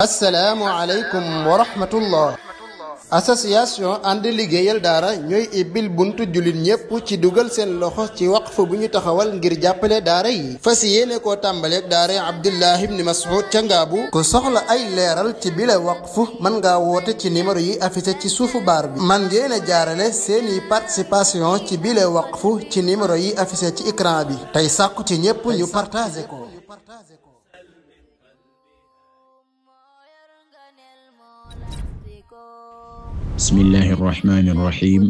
assalaamu aleykum wa rahmatullah. association ànd liggéeyal daara ñooy ibbil buntu jullit ñépp ci dugal seen loxo ci waqf bu ñu taxawal ngir jàppale daara yi fas yéene koo tàmbaleeg daara Abdullah ibn Mas'ud ca Ngaabu. ku soxla ay leeral ci bile waqf mën ngaa woote ci numéro yi affiché ci suufu baar bi. man ngeen a jaarale seeni participation ci bile waqf ci numéro yi affiché ci écran bi tey sàkku ci ñépp ñu partagé ko. bismillahi irrahmani irrahim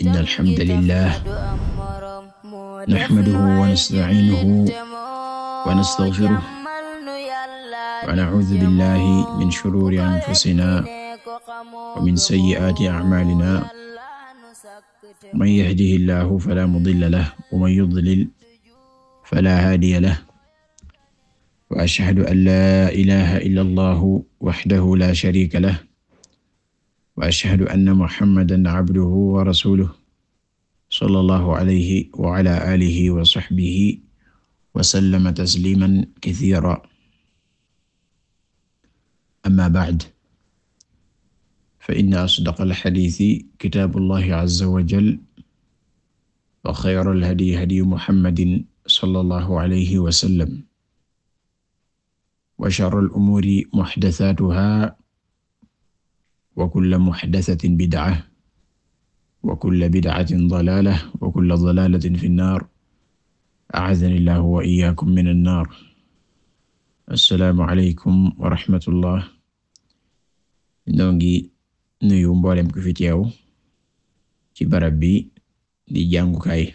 inna alhamdulillah nahmaduhu wa nasta'inuhu wa nastaghfiruh wa na'udhu billahi min shururi anfusina wa min sayyi'ati a'malina man yahdihillahu fala mudilla lahu wa man yudlil fala hadiya lahu wa ashhadu an laa ilaaha illallahu wahdahu laa shariika lahu wa ashhadu anna muhammadan abduhu wa rasuluhu sallallahu alayhi wa ala aalihi wa sahbihi wa sallama tasliiman kathiiran. Amma ba'd, fa inna asdaqal hadiisi kitaabullahi azza wa jalla wa khayral hadyi hadyu muhammadin sallallahu alayhi wa sallam wa sharral umuuri muhdasaatuhaa wa kulla muhdasatin bid'a wa kulla bid'atin dalaala wa kulla dalaalatin fi nnaar a'aazani llaahu wa iyyaakum mina nnaar. Assalaamu aleykum wa rahmatullah. Ñoo ngi nuyu mboolem ku fi teew ci barab bi di jàngukaay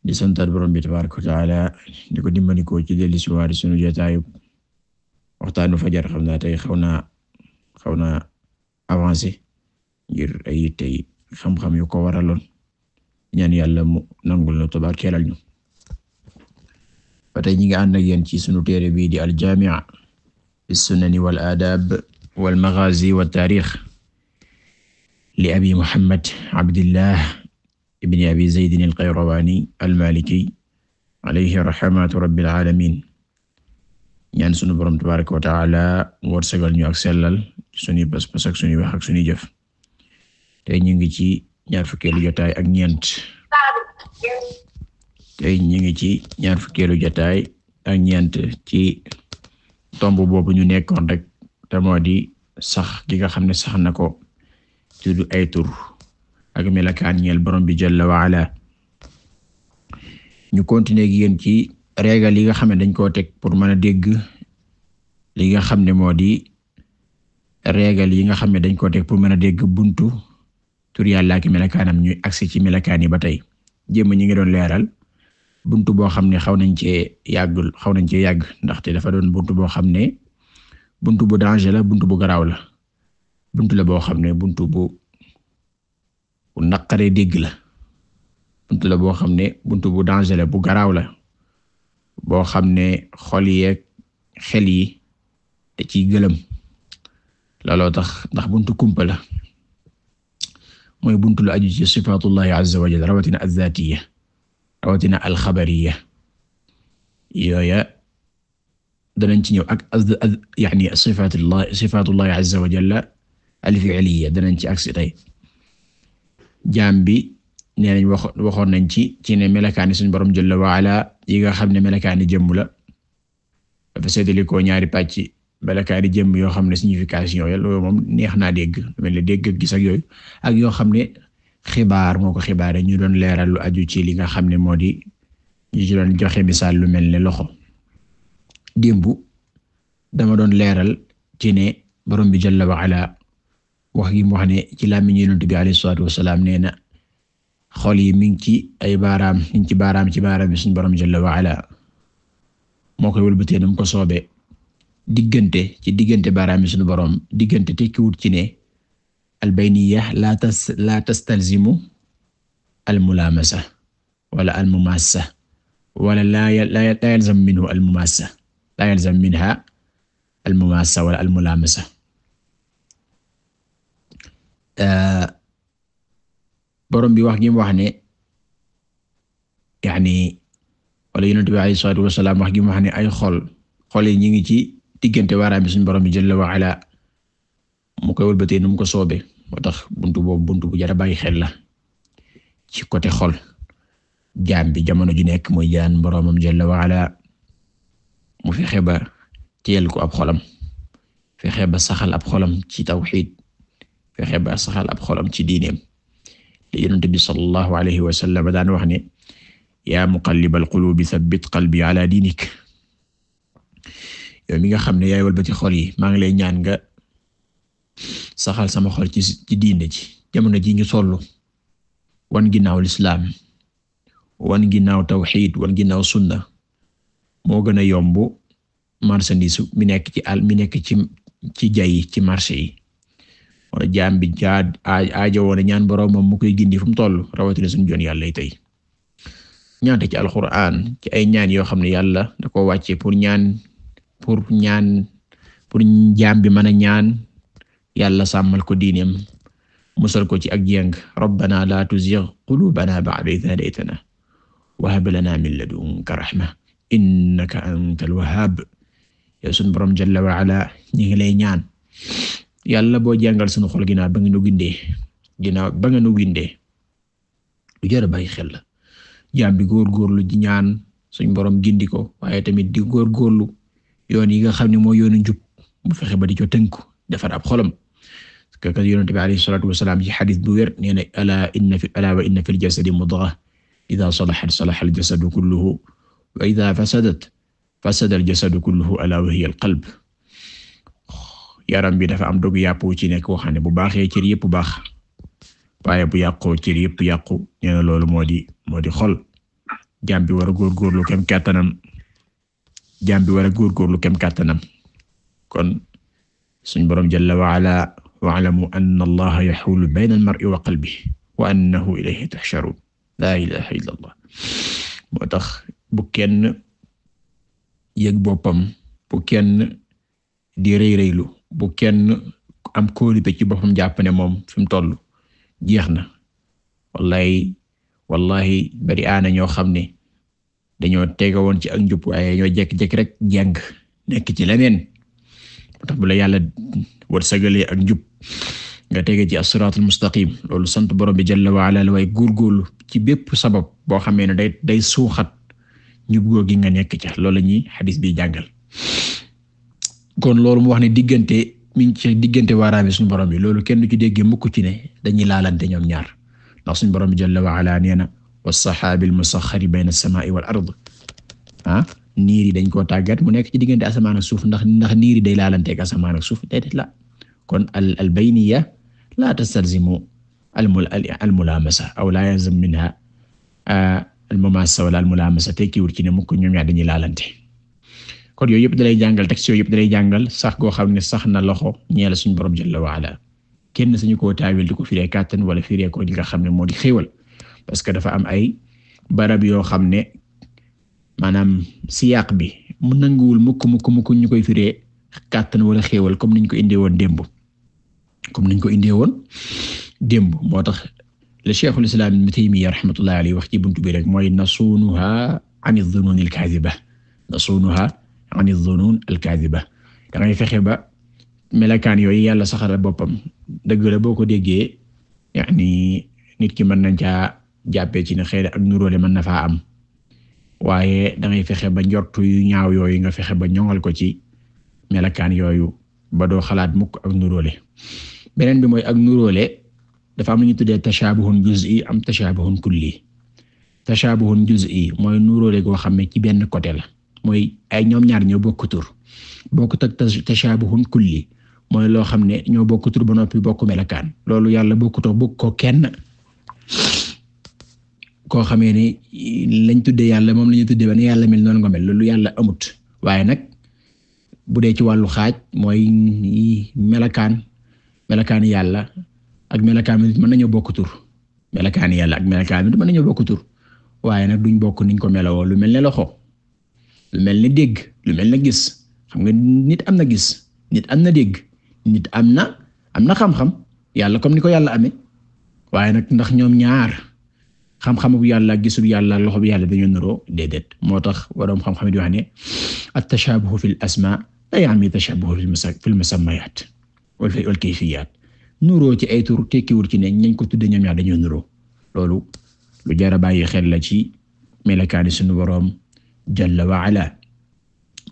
di santaat borom bi tabaaraka wa taala di ko dimbali ko ci dellu si waat sunu jotaayu waxtaanu fajar. xam naa tey xaw na avancé ngir ay tey xam-xam yu ko waraloon ñaan yàlla mu nangul na tabaarkeelal ñu. ba tey ñi ngi ànd ak yéen ci sunu téere bii di al-jaami' fi sunani wal aadaab wal maghaazi wat taariix li abi Muhammad Abdillah ibn abi Zaydin al-Qayrawaani al-Maaliki alayhi rahmatu rabbil aalamiin. ñaan sunu borom tabaaraka wa taala wërsëgal ñu ak sellal suñuy pas-pas ak suñuy wax ak suñuy jëf. tey ñu ngi ci ñaar fukkeelu jotaay ak ñeent. ci tomb boobu ñu nekkoon rek te moo di sax gi nga xam ne sax na ko tudd ay tur ak melakaan ñeel borom bi jalla wa ala. ñu continuer ak yéen ci régal yi nga xam ne dañ koo teg pour mën a dégg li nga xam ne moo di régal yi nga xam ne dañ koo teg pour mën a dégg buntu tur yàlla ak melakaanam ñuy agsi ci melakaan yi ba tey. jéem ñi ngi doon leeral buntu boo xam ne xaw nañ cee yàgg ndaxte dafa doon buntu boo xam ne buntu bu danger la, buntu bu garaaw la, buntu la boo xam ne buntu bu naqaree dégg la, buntu la boo xam ne buntu bu danger la, bu garaaw la, boo xam ne xol yeeg xel yi da ciy gëlëm. looloo tax ndax buntu kumpa la, mooy buntu lu aju ci sifaatullahi azza wa jalla, rawatina az-zaatiyya, rawatina al-xabariyya. yooya danañ ci ñëw ak yani sifaatullahi azza wa jalla al-fi'liyya danañ ci agsi tey. jaam bi nee nañ waxoon nañ ci ne melakaani suñu borom jalla wa ala yi nga xam ne melakaani jëmm la, dafa séddale ko ñaari pàcc. melakaani jëmm yoo xam ne signification ya loolu moom neex naa dégg, mel ne dégg ak gis ak yooyu, ak yoo xam ne xibaar moo ko xibaare. ñu doon leeral lu aju ci li nga xam ne moo di ñu ci doon joxe misaal lu mel ne loxo. démb dama doon leeral ci ne borom bi jalla wa ala wax gi mu wax ne ci làmmiñu Yonent bi alayhi salaatu wassalaam nee na xol yi mi ngi ci ay baaraam, mi ngi ci baaraam bi suñu borom jalla wa ala moo koy wëlbatee nam ko soobee. diggante baaraam yi suñu borom diggante tekkiwut ci ne albayniya la tastalzimu almulaamasa wala almumaassa wala la yalzam minhu almumaassa, la yalzam minha almumaassa wala almulaamasa. borom bi wax gi mu wax ne yani wala Yonent bi alayhi salaatu wa salaam wax gi mu wax ne ay xol yi ñu ngi ci diggante waaraam bi suñu borom bi jalla wa ala mu koy wëlbatee nu mu ko soobee moo tax buntu bu jar a bàyyi xel la ci côté xol jaam bi jamono ju nekk mooy jaan boromam jalla wa ala mu fexe ba teel ko ab xolam fexe ba saxal ab xolam ci tawxiid fexe ba saxal ab xolam ci diineem li Yonent bi sallallahu alayhi wa sallam daan wax ne yaa muqallibal qulubi thabbit qalbi ala diinik yow mi nga xam ne yaay walbati xol yi maa ngi lay ñaan nga saxal sama xol ci diine ji jamono ji ñu tollu wan ginnaaw lislaam wan ginnaaw tawxiid wan ginnaaw sunna moo gën a yomb marchandise mi nekk ci jay ci marché yi wala jaam bi aajo woon ñaan boroomam mu koy gindi fu mu toll rawatina suñu joon yàlla tey ñaata ci alquran ci ay ñaan yoo xam ne yàlla da ko wàcce pour jaam bi mën a ñaan yàlla sàmmal ko diineem musal ko ci ak jeng rabbana la tuzigh qulubana ba'da idh hadaytana wa hab lana min ladunka rahma innaka antal wahhab yow sunu borom jalla wa ala ñi ngi lay ñaan yàlla boo jàngal sunu xol ginnaaw ba nga nu gindee lu jar a bàyyi xel la jaam bi góorgóorlu ji ñaan suñ borom gindi ko waaye tamit di góorgóorlu yoon yi nga xam ne mooy yoonu njub mu fexe ba di ko tënku defar ab xolam parce que Yonent bi alayhi salaatu wasalaam ci xadis bu wér nee na alaa wa inna fil jasadi mudgha idha salahat salaha al jasadu kulluhu wa idha fasadat fasada al jasadu kulluhu alaa wa hiya al qalb yaram bi dafa am dog yàpp ci nekk wax ne bu baaxee cër yëpp baax waaye bu yàqoo cër yëpp yàqu nee na loolu moo di xol jaam bi war a góorgóorlu kem kàttanam kon suñ borom jalla wa ala wa'lamu anna allaha yahulu bayna al-mar'i wa qalbihi wa annahu ilayhi tuhsharun la ilaha illa allah moo tax bu kenn yëg boppam bu kenn di rëy-rëylu bu kenn am kóolute ci boppam jàpp ne moom fi mu toll jeex na wallahi bari aana ñoo xam ne dañoo tega woon ci ak njub waaye ñoo jekk-jekk rek jàng nekk ci leneen moo tax bu la yàlla wërsëgalee ak njub nga tege ci as-siraatul mustaqim loolu sant borom bi jalla wa ala la way góorgóorlu ci bépp sabab boo xamee ne day suuxat njub googi nga nekk ca loolu la ñuy xadis bi jàngal kon loolu mu wax ne mi ngi ci diggante waaraami suñu borom bi loolu kenn du ci déggee mukk ci ne dañuy laalante ñoom ñaar ndax suñu borom bi jalla wa ala nee na was-saxaabil musaxxari bayna as-samaa'i wal ard niir yi dañ koo tàggat mu nekk ci diggante asamaan ak suuf ndax niir yi day laalante ak asamaan ak suuf déedéet la kon al bayniya la tastalzimu al mulaamasa aw la yalzam minha al mumaasa wala al mulaamasa tekkiwul ci ne mukk ñoom ñaar dañuy laalante kon yooyu yëpp dalay jàngal texte yooyu yëpp dalay jàngal sax goo xam ne sax na loxo ñeel suñu borom jalla wa ala kenn suñu koo taawil di ko firee kàttan wala firee ko li nga xam ne moo di xéewal parce que dafa am ay barab yoo xam ne maanaam siyaaq bi mu nanguwul mukk ñu koy firee kàttan wala xéewal comme niñ ko indee woon démb moo tax le Cheikhul Islam Ibn Taymiyya rahmatullahi alayhi wax ci buntu bi rek mooy nasunuha an adh-dhunun al-kadhiba da ngay fexe ba melakaan yooyu yàlla saxal boppam dëgg la boo ko déggee yani nit ki mën nañ caa jàppee ci ne xëy na ak nuróole mën na faa am waaye da ngay fexe ba njortu yu ñaaw yooyu nga fexe ba ñoŋal ko ci melakaan yooyu ba doo xalaat mukk ak nuróole beneen bi mooy ak nuróole dafa am lu ñu tuddee tashabuhun juz'i am tashabuhun kulli tashabuhun juz'i mooy nuróole goo xam ne ci benn côté la mooy ay ñoom ñaar ñoo bokk tur bokkut ak tashabuhun kulli mooy loo xam ne ñoo bokk tur ba noppi bokk melakaan loolu yàlla bokk ko kenn koo xamee ne lañ tuddee yàlla moom la ñu tuddee ba ne yàlla mel noonu nga mel loolu yàlla amut waaye nag bu dee ci wàllu xaaj mooy melakaan yàlla ak melakaan nit mën nañoo bokk tur melakaan yàlla ak melakaan nit mën nañoo bokk tur waaye nag duñ bokk niñ ko melawoo lu mel ne loxo lu mel ne dégg lu mel ne gis xam nga nit am na gis nit am na dégg nit am na xam-xam yàlla comme ni ko yàlla amee waaye nag ndax ñoom ñaar xam-xamu yàlla gisub yàlla loxo bi yàlla dañoo nuroo déedéet moo tax waroom xam-xam di wax ne at-tashabuhu fil asma la ya'ni tashabuhu fil musammayat wal kayfiyat nuroo ci ay tur tekkiwul ci ne ñañ ko tudde ñoom ñaar dañoo nuroo loolu lu jar a bàyyi xel la ci melakaani sunu boroom jalla wa ala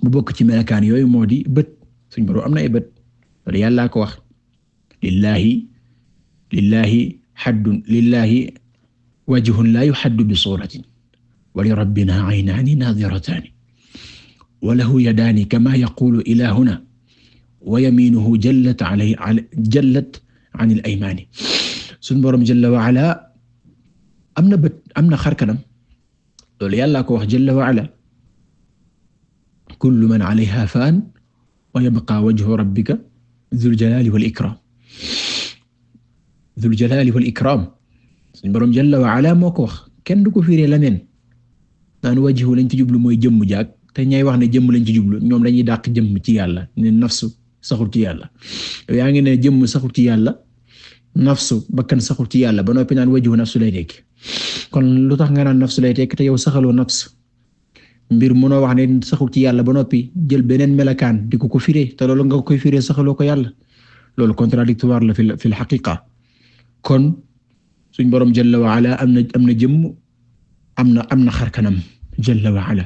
bu bokk ci melakaan yooyu moo di bët suñu boroom am na ay bët loolu yàllaa ko wax lillahi wajhun la yuhaddu bi suratin wa li rabbina aynaani nadirataani wa lahu yadaani kama yaqulu ilahuna wa yaminuhu jallat an al aymaani suñu boroom jalla wa ala am na bët am na xarkanam loolu yàllaa ko wax jalla wa ala kullu man alayha faan wa yabqa wajhu rabbika dhul jalali wal ikram suñu boroom jalla wa ala moo ko wax kenn du ko firee leneen naan wajhu lañ ci jublu mooy jëmm jaag te ñay wax ne jëmm lañ ci jublu ñoom dañuy dàq jëmm ci yàlla ne nafsu saxul ci yàlla yaa ngi ne jëmm saxul ci yàlla nafsu bakkan saxul ci yàlla ba noppi naan wajhu nafsu lay tekki kon lu tax nga naan nafsu lay tekki te yow saxaloo nafs mbir mënoo wax ne saxul ci yàlla ba noppi jël beneen melakaan di ko firee te loolu nga koy firee saxaloo ko yàlla loolu contradictoire la fi al-haqiqa kon suñ boroom jalla wa ala am na jëmm am na xarkanam jalla wa ala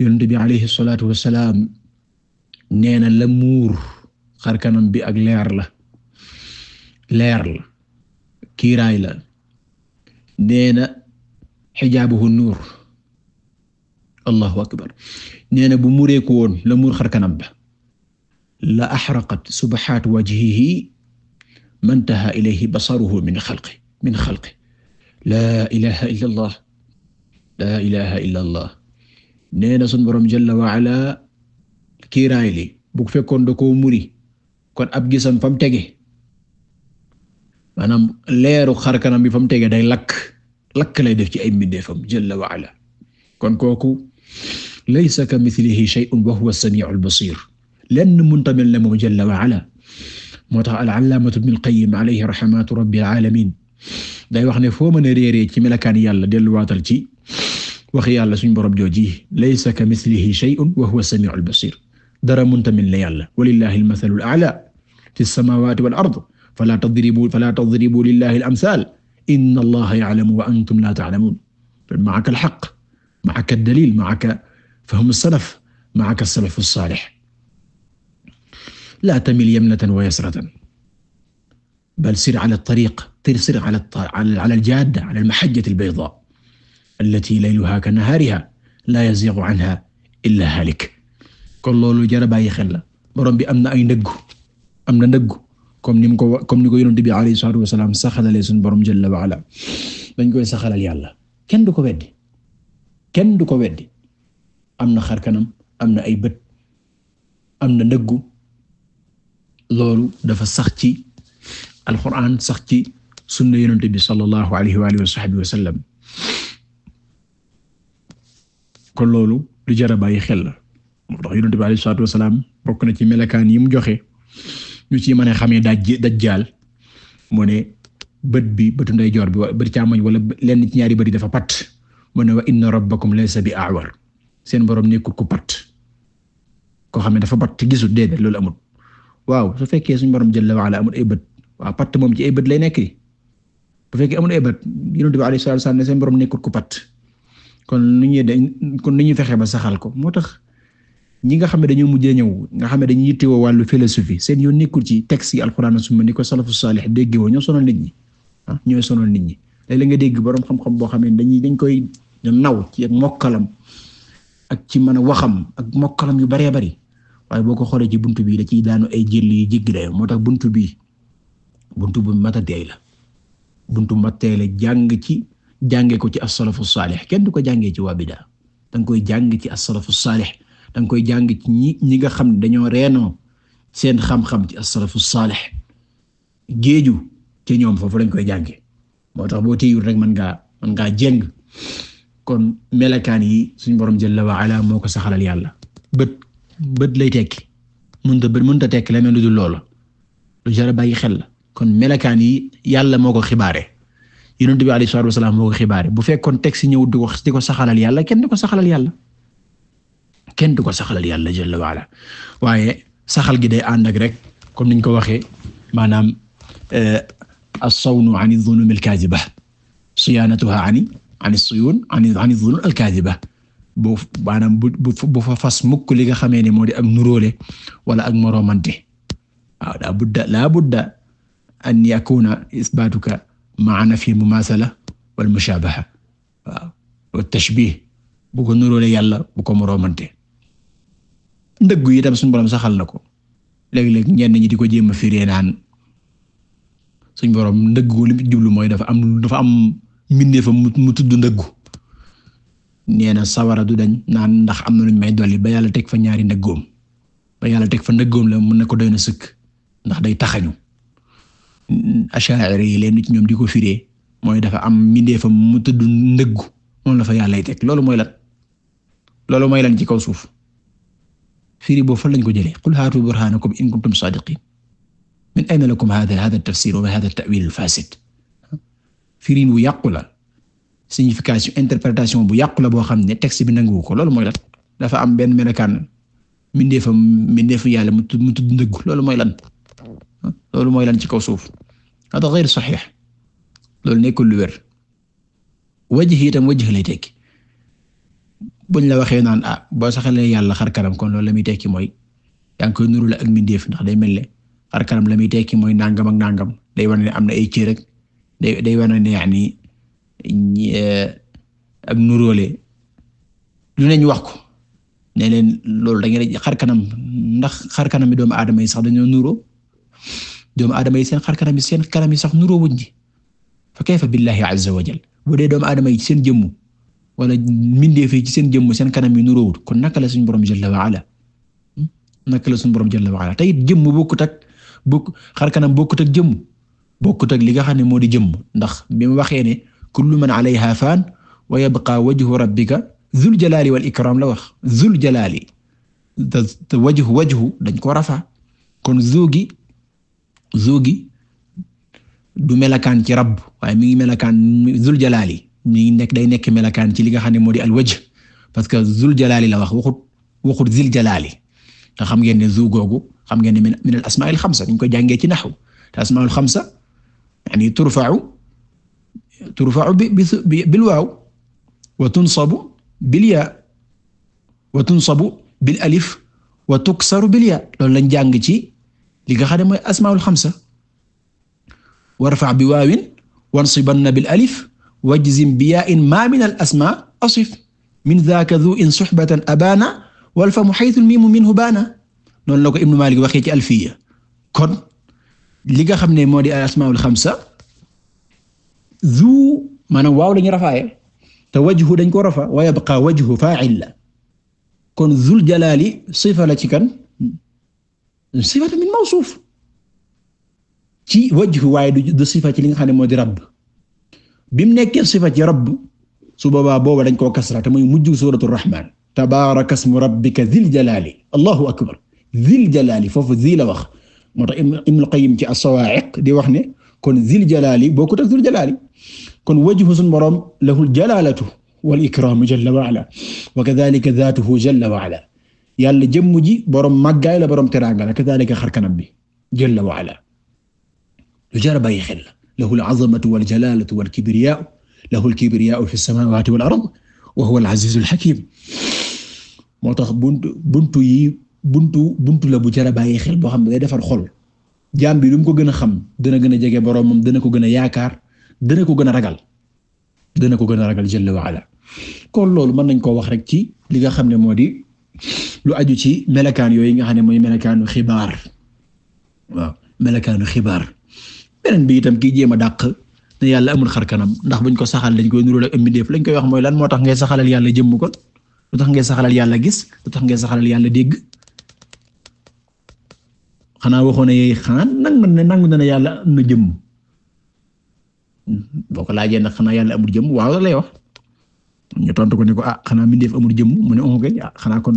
yonent bi alayhi salaatu wassalaam nee na la muur xarkanam bi ak leer la kiiraay la nee na xijaabuhu nuur allahu akbar nee na bu mureeku woon la muur xarkanam ba la axraqat subhaat wajhihi mantaha ilayhi basaruhu min xalqi laa ilaha illa allah nee na sunu boroom jalla wa ala kiiraay li bu fekkoon da koo muri kon ab gisam fam tege maanaam leeru xarkanam bi fam tege day lakk lay def ci ay mbindeefam jalla wa ala kon kooku laysa ka mithlihi shay'un wa huwa as-sami'ul basir lenn muntamil la moom jalla wa ala moo tax al-allaamatu ibn al-qayyim alayhi rahmatu rabbil alamin day wax ne foo mën a réeree ci melakaan yàlla delluwaatal ci wax yàlla suñu borom jooji laysa ka mithlihi shay'un wa huwa as-sami'ul basir dara muntamil la yàlla walillahi al-mathalu al-a'la fi as-samawati wal ard fala tadribu lillahi al-amthal inna allaha ya'lamu wa antum la ta'lamun ma'aka al-haqq ma'aka ad-dalil ma'aka fahm as-salaf ma'aka as-salaf as-salih la tamil yamnatan wa yasratan bal sir ala at-tariq sir ala al-jadda ala al-mahajjati al-bayda allati layluha ka nahariha la yazighu anha illa halik kon loolu jar a bàyyi xel la borom bi am na ay ndëggu comme ni ko yonent bi alayhi salaatu wa salaam saxalalee suñu borom jalla wa ala dañ koy saxalal yàlla kenn du ko weddi am na xar kanam am na ay bët am na ndëggu loolu dafa sax ci alquran sax ci sunna yonent bi sallallahu alayhi wa alihi wa sahbihi wa sallam kon loolu lu jar a bàyyi xel la moo tax yonent bi alayhi salaatu wa salaam bokk na ci melakaan yi mu joxe ñu ci mën a xamee dajjaal mu ne bët bi bëtu ndeyjoor bi bët càmmoñ wala lenn ci ñaari bët yi dafa pat mu ne wa inna rabbakum laysa bi a'war seen borom nekkul ku pat koo xam ne dafa pat te gisul déedéet loolu amul waaw su fekkee suñu borom jalla wa ala amul ay bët waaw pat moom ci ay bët lay nekk bu fekkee amul ay bët yonent bi alayhi salaatu wa salaam ne seen borom nekkul ku pat kon nu ñuy fexe ba saxal ko moo tax ñi nga xam ne dañoo mujjee ñëw nga xam ne dañuy yittewoo wàllu philosophie seen yoon nekkul ci texte yi alxuraan ak sunna ni ko salafu saalih déggee woo ñoo sonal nit ñi ñooy sonal nit ñi léeg-léeg nga dégg boroom xam-xam boo xam ne dañ koy naw ci ak mokkalam ak ci mën a waxam ak mokkalam yu baree bari waaye boo ko xoolee ci buntu bi da ciy daanu ay jël yu jéggi dayo moo tax buntu bu matateey la buntu matateey la jànge ko ci as-salafu saalih kenn du ko jàngee ci waa bidaa danga koy jàng ci as-salafu saalih danga koy jàng ci ñi nga xam ne dañoo reenoo seen xam-xam ci as-salafu saalih géeju ci ñoom foofu lañ koy jànge moo tax boo téyul rek mën ngaa jéng kon melakaan yi suñu borom jalla wa ala moo ko saxalal yàlla bët lay tekki mënta tekki leneen lu dul loola lu jar a bàyyi xel la kon melakaan yi yàlla moo ko xibaare Yonent bi alayhi salaatu wasalaam moo ko xibaare bu fekkoon texte ñëw di ko saxalal yàlla kenn du ko saxalal yàlla kenn du ko saxalal yàlla jalla wa ala waaye saxal gi day ànd ak rek comme niñ ko waxee maanaam as-sawnu an adh-dhunum al-kadhiba siyanatuha an as-suyun an adh-dhunum al-kadhiba bu maanaam bu fa fas mukk li nga xamee ne moo di ak nuróole wala ak moromante waaw la budda an yakuna isbatuka ma'a nafyi al-mumathala wal mushabaha waaw wa tashbih bu ko nuróole yàlla bu ko moromante ndëggu yi tam suñu borom saxal na ko léeg-léeg ñenn ñi di ko jéem a firee naan suñu borom ndëggu li mu jublu mooy dafa am mbindeef mu tudd ndëggu nee na sawara du dañ naan ndax am na luñ may dolli ba yàlla teg fa ñaari ndëggoom ba yàlla teg fa ndëggoom la mun na ko doy na sëkk ndax day taxañu Ash'ari yi leen ci ñoom di ko firee mooy dafa am mbindeef mu tudd ndëggu moom la fa yàlla lay teg loolu mooy lan ci kaw suuf firi boobu fan lañ ko jëlee qul haatu burhanakum in kuntum sadiqin min ayna lakum hadha at-tafsir wa hadha at-ta'wil al-fasid firi bu yàqu la signification interprétation bu yàqu la boo xam ne texte bi nanguwu ko loolu mooy lan dafa am benn melokaan mindeefu yàlla mu tudd ndëggu loolu mooy lan ci kaw suuf hada ghayr sahih loolu nekkul lu wér wajhi itam wajhi lay tekki buñ la waxee naan boo saxalee yàlla xar kanam kon loolu la muy tekki mooy yaa ngi koy nuru la ak mindeef ndax day mel ne xar kanam la muy tekki mooy nangam ak nangam day wane ne am na ay cër rek day wane ne yaani ak nuróole lu neñ wax ko ne leen loolu da ngeen xar kanam ndax xar kanam bi doomu aadama yi sax dañoo nuroo doomu aadama yi seen xar kanam yi sax nuroo wuñ ji fa kayfa billahi azza wa jal bu dee doomu aadama yi seen jëmmu wala mbindeef yi ci seen jëmm seen kanam yi nuróowut kon naka la suñu borom jalla wa ala te it jëmm xar kanam bokkut ak jëmm bokkut ak li nga xam ne moo di jëmm ndax bi mu waxee ne kullu man alayha faan wa yabqa wajhu rabbika zul jalali wal ikram la wax zul jalali te wajhu dañ ko rafa kon zuugi du melakaan ci rabb waaye mi ngi melakaan zul jalali day nekk melakaan ci li nga xam ne moo di al wajh parce que zul jalali la waxut zil jalali te xam ngeen ne zu googu xam ngeen ne min al asmaa al xamsa dañ ko jàngee ci naxwu te asmaa al xamsa yani turfa'u bil waaw wa tunsabu bil yaa wa tunsabu bil alif wa tuksaru bil yaa loolu lañ jàng ci li nga xam ne mooy asmaa al xamsa warfa' bi waawin wansibanna bil alif wajzim bi yaa'in ma min al asmaa asif min dhaaka dhu in suhbatan abaana wal famu haythu al miimu minhu baana noonu la ko Ibnu Maalik waxee ci Alfiya kon li nga xam ne moo di al asmaa'ul xamsa dhu maanaam waaw lañu rafaaye te wajhu dañ ko rafa wa yabqa wajhu faa'il la kon dhul jalaali sifa la ci kan sifatu min mawsuuf ci wajhu waaye du sifa ci li nga xam ne moo di rabb bi mu nekkee sifa ci rabb su boobaa booba dañ koo kasra te muy mujj suuratu rahmaan tabaaraka ismu rabbika dhil jalaali allahu akbar dhil jalaali foofu zi la wax moo tax Ibnul Qayyim ci as-Sawaa'iq di wax ne kon dhil jalaali bokkut ak dhul jalaali kon wajhu sunu boroom lahul jalaalatu wal ikraamu jalla wa ala wa kadhalika dhaatuhu jalla wa ala yàlla jëmm ji boroom màggaay la boroom teraanga la kadhalika xarkanam bi jalla wa ala lu jar a bàyyi xel la lahu al-'azamatu wal jalaalatu wal kibriyaa'u lahu al-kibriyaa'u fi as-samaawaati wal ard wa huwa al-'aziizu al-hakiim moo tax buntu la bu jar a bàyyi xel boo xam ne day defar xol jaam bi lu mu ko gën a xam dana gën a jege boroomam dana ko gën a yaakaar dana ko gën a ragal jalla wa ala kon loolu mën nañ koo wax rek ci li nga xam ne moo di lu aju ci melakaan yooyu nga xam ne mooy melakaanu xibaar waaw melakaanu xibaar beneen bi itam kii jéem a dàq ne yàlla amul xar kanam ndax buñ ko saxal dañ koy nuróol ak mbindeef lañ koy wax mooy lan moo tax ngay saxalal yàlla jëmm kon lu tax ngay saxalal yàlla gis lu tax ngay saxalal yàlla dégg xanaa waxoon ne xanaa nangu na ne yàlla am na jëmm boo ko laajee nag xanaa yàlla amul jëmm waaw lay wax ñu tontu ko ne ko xanaa mbindeef amul jëmm mu ne kay xanaa kon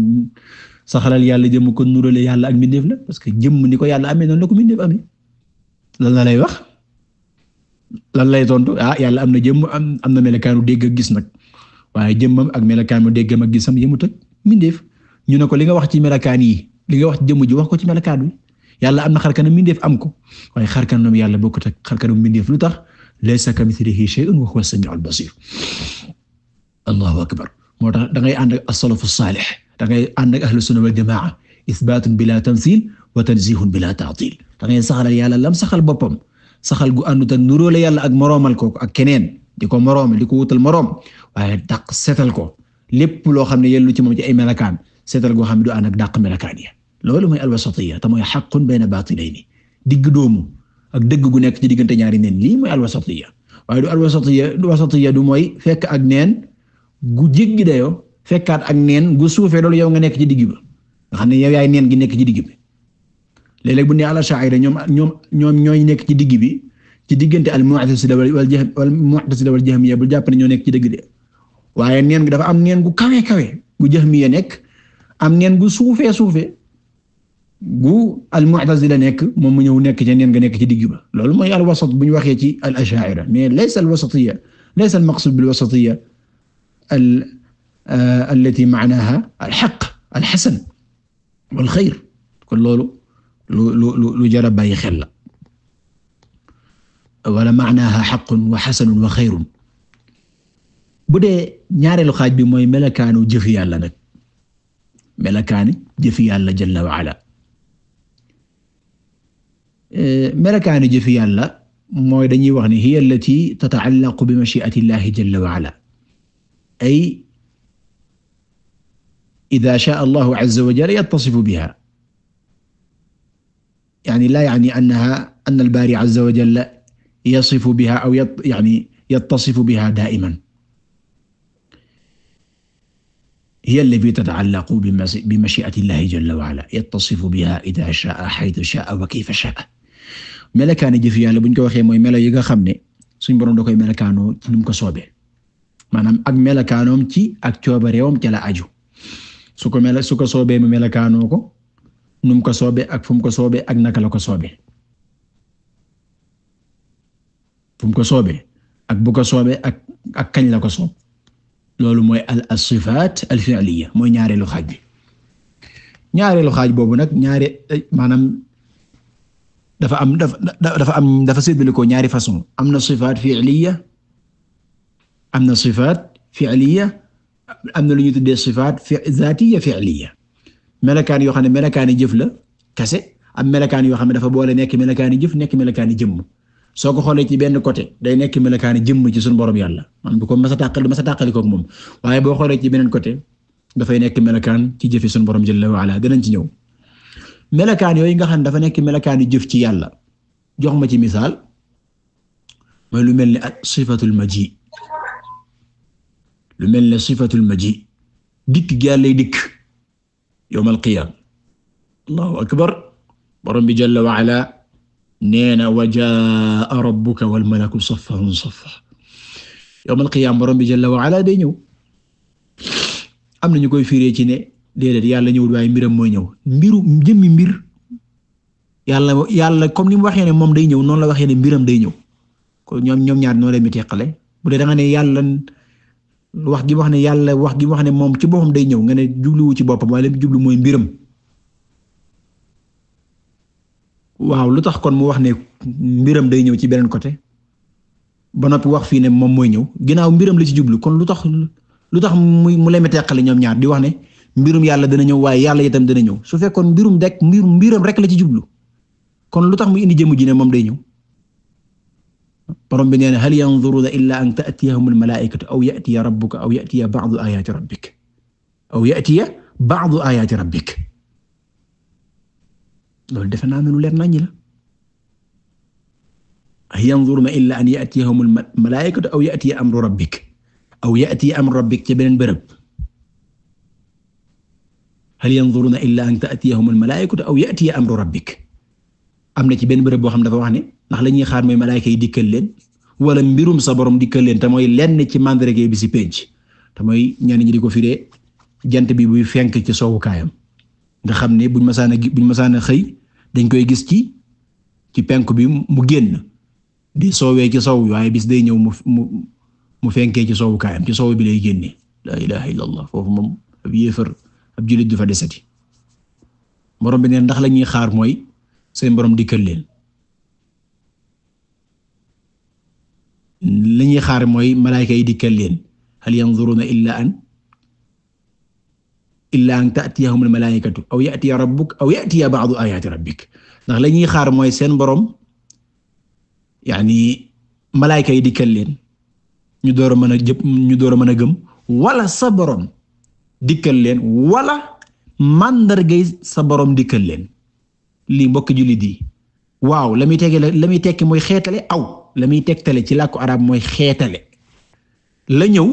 saxalal yàlla jëmm kon nuróole yàlla ak mbindeef la parce que jëmm ni ko yàlla amee noonu la ko mbindeef amee lan la lay wax lan lay tontu yàlla am na jëmm am na melakaanu dégg ak gis nag waaye jëmmam ak melakaanu déggam ak gisam yëmut ak mindeef ñu ne ko li nga wax ci melakaan yi li nga wax ci jëmm ji wax ko ci melakaan wi yàlla am na xarkanam mindeef am ko waaye xarkanam yàlla bokkut ak xarkanam mindeef lu tax laysa kamithlihi shay'un wa huwa as-sami'ul basir allahu akbar moo tax da ngay ànd ak as-salafu salih da ngay ànd ak ahlu sunna wal jamaa isbaatun bila tamthil wa tanzihun bila ta'til da ngay saxal yàlla lam saxal boppam saxal gu àndut ak nuróole yàlla ak moroomal ko ak keneen di ko moroome di ko wutal moroom waaye dàq seetal ko lépp loo xam ne yellu ci moom ci ay melakaan seetal goo xam ne du ànd ak dàq melakaan ya loolu mooy alwasatiyya te mooy haqqun bayna baatilayni digg doomu ak dëgg gu nekk ci diggante ñaari neen lii mooy alwasatiyya waaye du alwasatiyya du mooy fekk ak neen gu jéggi dayoo fekkaat ak neen gu suufee loolu yow nga nekk ci digg ba nga xam ne yow yaay neen gi nekk ci digg bi léeg-léeg bu ne al-Ash'ari ñoom ñooy nekk ci digg bi ci diggante al-Mu'tazila wal Jahmiyya bu jàpp ne ñoo nekk ci dëgg de waaye neen gi dafa am neen gu kawe kawe gu Jahmiyya nekk am neen gu suufee gu al-Mu'tazila nekk moom mu ñëw nekk ci neen nga nekk ci digg ba loolu mooy al-wasat bu ñu waxee ci al-Ash'ari mais laysa al-wasatiyya laysa al-maqsud bil-wasatiyya allati ma'naha al-haqq al-hasan wal-khayr kon loolu lu jar a bàyyi xel la wala maanaaha haqqun wa hasanun wa xayrun bu dee ñaareelu xaaj bi mooy melakaanu jëfi yàlla nag melakaani jëfi yàlla jalla wa ala melakaani jëfi yàlla mooy dañuy wax ne hiya allati tata'allaqu bi mashi'ati llahi jalla wa ala ay idha sha'a Allahu azza wa jalla yattasifu biha يعني لا يعني أن الباري عز وجل يصف بها أو يعني يتصف بها دائما هي التي تتعلق بمشيئة الله جل وعلا يتصف بها إذا شاء حيث شاء وكيف شاء melakaani jëf Yàlla buñ ko waxee mooy melo yi nga xam ne suñ Boroom da koy melakaanoo ci nu mu ko soobee maanaam ak melakaanoom ci ak coobareewam ca la aju su ko soobee mu melakaanoo ko nu mu ko soobee ak fu mu ko soobee ak naka la ko soobee fu mu ko soobee ak bu ko soobee ak kañ la ko soob loolu mooy as-sifaat al-fi'liyya mooy ñaareelu xaaj bi ñaareelu xaaj boobu nag maanaam dafa séddale ko ñaari façon am na sifaat fi'liyya am na sifaat fi'liyya am na lu ñuy tuddee sifaat zaatiyya fi'liyya melakaan yoo xam ne melakaani jëf la kese am melakaan yoo xam ne dafa boole nekk melakaani jëf nekk melakaani jëmm soo ko xoolee ci benn côté day nekk melakaani jëmm ci suñu borom yàlla man bu ko masa tàqali kook moom waaye boo xoolee ci beneen côté dafay nekk melakaan ci jëfi suñu borom jalla wa ala danañ ci ñëw melakaan yooyu nga xam ne dafa nekk melakaani jëf ci yàlla jox ma ci misaal mooy lu mel ne sifatul maji lu mel ne sifatul maji dikk gi yàlla dikk yawmal qiyaama allahu akbar borom bi jalla wa ala neena wa jaa rabbuka wal malaku saffan saffa yawmal qiyaama borom bi jalla wa ala day ñëw am na ñu koy firee ci ne déedéet yàlla ñëwul waaye mbiram mooy ñëw jëmmi mbir yàlla comme ni mu waxee ne moom day ñëw noonu la waxee ne mbiram day ñëw ko ñoom ñaar noo leen mi teqale bu dee da nga ne yàlla wax gi wax ne moom ci boppam day ñëw nga ne jubluwu ci boppam waaye li jublu mooy mbiram waaw lu tax kon mu wax ne mbiram day ñëw ci beneen côté ba noppi wax fii ne moom mooy ñëw ginnaaw mbiram la ci jublu kon lu tax mu leme teqale ñoom ñaar di wax ne mbirum yàlla dana ñëw waaye yàlla itam dana ñëw su fekkoon mbiram rek la ci jublu kon lu tax mu indi jëmu ji ne moom day ñëw borom bi nee na hal yanzuruna illa an ta'tiyahum al-malaa'ikatu aw ya'tiya rabbuka aw ya'tiya ba'du ayati rabbik aw ya'tiya ba'du ayati rabbik loolu defe naa lu leer nañu la hal yanzuruna illa an ya'tiyahum al-malaa'ikatu aw ya'tiya amru rabbik aw ya'tiya amru rabbik ci beneen bërëb hal yanzuruna illa an ta'tiyahum al-malaa'ikatu aw ya'tiya amru rabbik am na ci benn bërëb boo xam dafa wax ne ndax la ñuy xaar mooy malaayika yi dikkal leen wala mbirum sa borom dikkal leen te mooy lenn ci mandarga bi ci penc te mooy ñenn ñi di ko firee jant bi buy fenk ci soowu kaayam nga xam ne buñ masaana xëy dañ koy gis ci penk bi mu génn di soowee ci sow waaye bis day ñëw mu fenkee ci sowu kaayam ci sow bi lay génne la ilaha illa allah foofu moom ab yéefar ab jullit du fa desati borom bi neen ndax la ñuy xaar mooy seen borom dikkal leen la ñuy xaar mooy malaayka yi dikkal leen hal yanzuruna illa an ta'tiyahum al malaa'ikatu aw ya'tiya rabbuk aw ya'tiya ba'du ayati rabbik ndax la ñuy xaar mooy seen borom yaani malaayka yi dikkal leen ñu door a mën a gëm wala sa borom dikkal leen wala mandargay sa borom dikkal leen lii mbokk jullit yi waaw la muy tekki mooy xeetale aw la muy tegtale ci làkku arab mooy xeetale la ñëw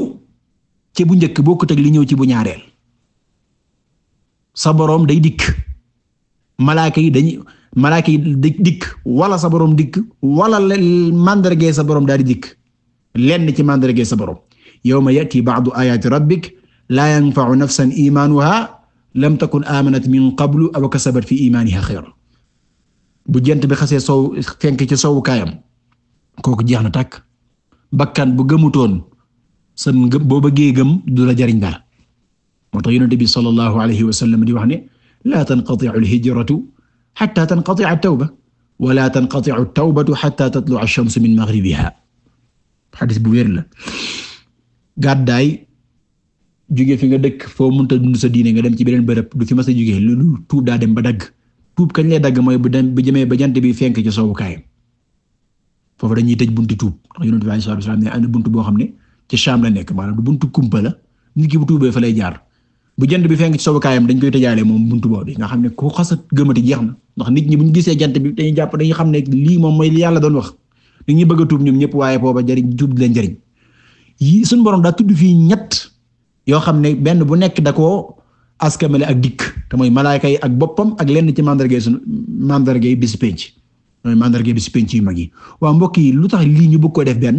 ci bu njëkk bokkut ak li ñëw ci bu ñaareel sa borom day dikk malaaka yi dikk wala sa borom dikk wala mandargay sa borom daal di dikk lenn ci mandargay sa borom yawma ya'ti ba'du ayati rabbik la yanfa'u nafsan imanuha lam takun amanat min qablu aw kasabat fi imaniha khayran bu jant bi xasee sow fenk ci sowu kaayam kooku jeex na tàkk bakkan bu gëmutoon sa boo bëggee gëm du la jariñ dara moo tax Yonent bi sallallahu alayhi wa sallam di wax ne la tanqati'u al-hijratu hatta tanqati'a at-tawba wa la tanqati'u at-tawbatu hatta tatlu'a ash-shamsu min maghribiha xadis bu wér la gàddaay jóge fi nga dëkk foo mënta dund sa diine nga dem ci beneen bërëb du fi mas a jóge lu tuub daa dem ba dagg tuub kañ lay dagg mooy bu jëmee ba jant bi fenk ci soowu kaayam foofu dañuy tëj buntu tuub ndax Yonent bi sallallahu alayhi wa sallam ne am na buntu boo xam ne ci Sham la nekk maanaam du buntu kumpa la nit ki bu tuubee fa lay jaar bu jant bi fenk ci soowu kaayam dañ koy tëjaale moom buntu boobu nga xam ne ku xas a gëmati jeex na ndax nit ñi bu ñu gisee jant bi dañuy jàpp dañuy xam ne lii moom mooy li Yàlla doon wax nit ñi bëgg a tuub ñoom ñëpp waaye booba jariñ tuub di leen jariñ yi suñu borom daa tudd fii ñett yoo xam ne benn bu nekk da koo askamale ak dikk te mooy malaaka yi ak boppam ak lenn ci mandargay bis penc mooy mandargay bis penc yu mag yi waaw mbokk yi lu tax lii ñu bëgg ko def benn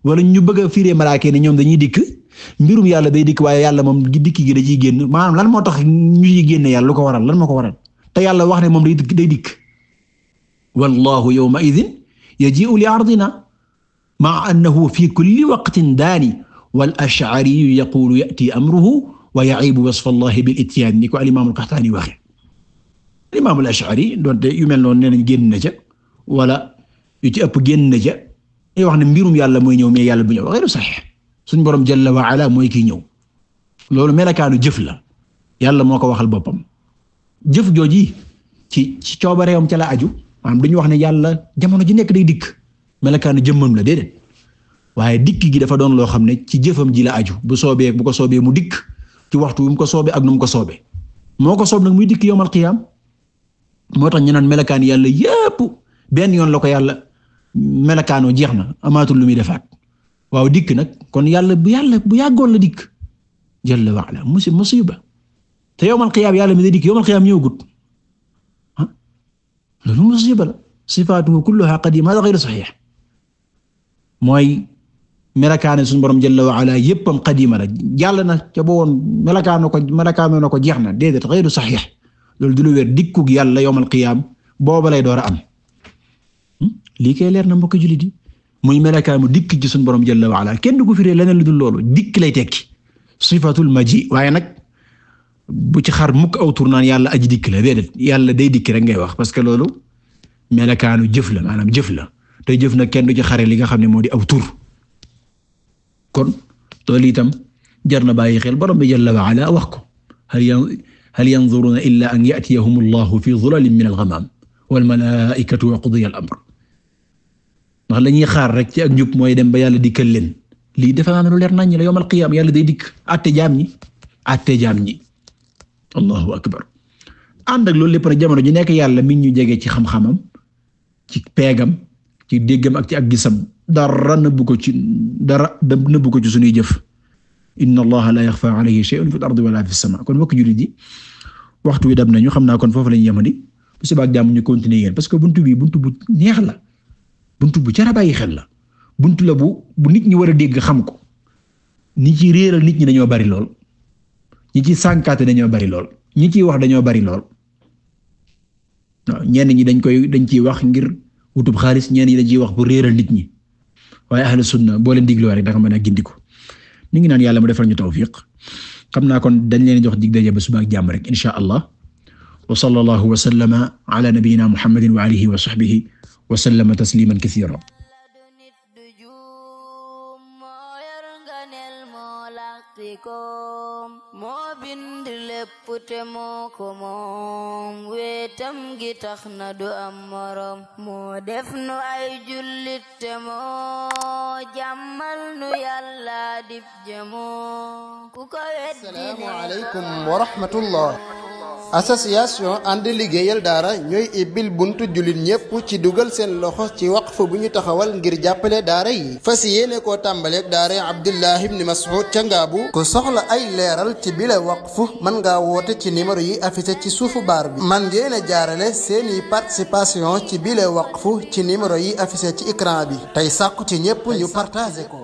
wala ñu bëgg a firee malaaka yi ne ñoom dañuy dikk mbirum yàlla day dikk waaye yàlla moom dikk gi da ciy génn maanaam lan moo tax ñu ciy génne yàlla lu ko waral lan moo ko waral te yàlla wax ne moom day dikk wallahu yawma idhin yaji'u li ardina ma'a annahu fi kulli waqtin daani wal ash'ari yaqulu ya'ti amruhu wa ya'ibu wasfa Allah bil ityan ni ko al-imam al-Qahtani waxe al-imam al-Ash'ari donte yu mel noonu nee nañ génn na ca wala yu ci ëpp génn na ca ay wax ne mbirum yàlla mooy ñëw mais yàlla bu ñëw ghayru sahih suñ borom jalla wa ala mooy kiy ñëw loolu melakaanu jëf la yàlla moo ko waxal boppam jëf jooji ci coobareewam ca la aju maanaam duñu wax ne yàlla jamono ji nekk day dikk melakaanu jëmmam la déedéet waaye dikk gi dafa doon loo xam ne ci jëfam ji la aju bu ko soobee mu dikk ci waxtu wi mu ko soobee ak nu mu ko soobee moo ko soob nag muy dikk yawmal qiyaam moo tax ñu naan melakaan yàlla yépp benn yoon la ko yàlla melakaanoo jeex na amaatul lu muy defaat waaw dikk nag kon yàlla bu yàggoon la dikk jalla wa ala musiba te yawmal qiyaam yàlla mi day dikk yawmal qiyaam ñëwagut loolu musiba la sifaatuhu kulluha qadiima hada ghayru sahih mooy melakaane suñu borom jalla wa ala yéppam qadiima la jàll na ca bowoon melakaanoo na ko jeex na déedéet ghayru sahih loolu du lu wér dikkug yàlla yawmal qiyaam booba lay door a am lii kay leer na mbokk jullit yi muy melakaanu dikk ci suñu borom jalla wa ala kenn du ko firee leneen lu dul loolu dikk lay tekki sifatul maji waaye nag bu ci xar mukk aw tur naan yàlla aji dikk la déedéet yàlla day dikk rek ngay wax parce que loolu melakaanu jëf la maanaam jëf la te jëf nag kenn du ci xare li nga xam ne moo di aw tur kon loolu itam jar na bàyyi xel borom bi jalla wa ala wax ko hal yanzuruna illa an ya'tiyahum allahu fi dhulalin min al-ghamam wal malaa'ikatu wa qudiya al-amr ndax la ñuy xaar rek ci ak njub mooy dem ba yàlla dikkal leen lii defe naa ne lu leer nañ la yawmal qiyaam yàlla day dikk àtte jaam ñi allahu akbar ànd ak loolu lépp nag jamono ji nekk yàlla mi ngi ñu jege ci xam-xamam ci peegam ci déggam ak ci ak gisam dara nëbbu ko ci suñuy jëf inna allaha la yaxfa alayhi shay'un fil ardi wala fis sama kon mbokk jullit yi waxtu wi dem nañu xam naa kon foofu lañu yemandi bu subaa ak jàmm ñu continuer yéen parce que buntu bu neex la buntu bu jar a bàyyi xel la buntu la bu nit ñi war a dégg xam ko ñi ci réeral nit ñi dañoo bari lool ñi ci sànkaate dañoo bari lool ñi ciy wax dañoo bari lool waaw ñenn ñi dañ ciy wax ngir wutub xaalis ñeen yi dañ ciy wax bu réeral nit ñi waaye ahlu sunna boo leen digloo rek da nga mën a gindiku ñu ngi naan yàlla mu defal ñu tawfiq xam naa kon dañ leen jox dig daje ba suba ak jàmm rek insha Allah wa sallallahu wa sallama ala nabiyyina muhammadin wa alihi wa sahbihi wa sallama tasliman kathira moo bind lépp te moo ko moom wetam gi tax na du am morom moo def nu ay jullit te moo jàmmal nu yàlla dib jëmoo ku ko weddi assalaamu aleykum wa rahmatullah association ànd liggéeyal daara ñooy ibbil buntu jullit ñépp ci dugal seen loxo ci waqf bu ñu taxawal ngir jàppale daara yi fas yéene koo tàmbaleeg daara Abdullah ibn Mas'ud ca Ngaabu ku soxla ay leeral ci bile waqf mën ngaa woote ci numéro yi affiché ci suufu baar bi man ngeen a jaarale seeni participation ci bile waqf ci numéro yi affiché ci écran bi tey sàkku ci ñépp ñu partagé ko